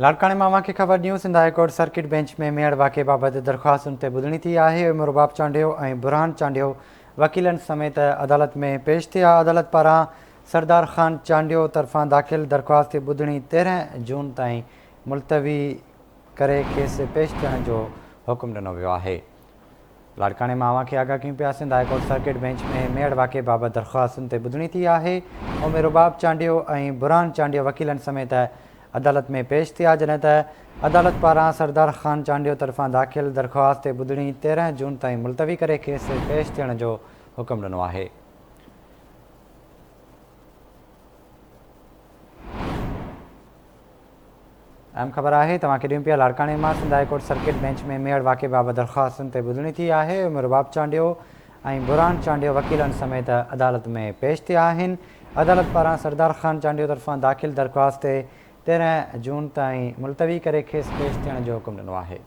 لاڙڪاڻي مان اوهان کي خبر ڏيون Sindh high court circuit bench ۾ Mehar واقعي بابت درخواستن تي ٻڌڻي ٿي آهي ام رباب چانڊيو ۽ برهان چانڊيو وڪيلن سميت عدالت ۾ پيش ٿيا عدالت پاران سردار خان چانڊيو طرفان داخل درخواست تي ٻڌڻي 13 جون تائين ملتوي ڪري کيس پيش ٿيڻ جو حڪم ڏنو ويو آهي. لاڙڪاڻي مان اوهان کي آگاهه ڪيون پيا Sindh high court circuit bench ۾ Mehar واقعي بابت درخواستن تي ٻڌڻي ٿي آهي ام رباب چانڊيو ۽ برهان چانڊيو وڪيلن سميت عدالت ۾ پيش ٿيا جڏهن ته عدالت پاران سردار خان چانڊيو طرفان داخل درخواست تي ٻڌڻي 13 جون تائين ملتوي ڪري کيس پيش ٿيڻ جو حڪم ڏنو آهي. اهم خبر آهي توهان کي ڏيون پيا لاڙڪاڻي مان Sindh high court circuit bench ۾ Mehar واقعي بابت درخواستن تي ٻڌڻي ٿي آهي ام رباب چانڊيو ۽ برهان چانڊيو وڪيلن سميت عدالت ۾ پيش ٿيا آهن عدالت پاران سردار خان چانڊيو طرفان داخل درخواست تي 13 جون تائين ملتوي ڪري کيس پيش ٿيڻ جو حڪم ڏنو آهي.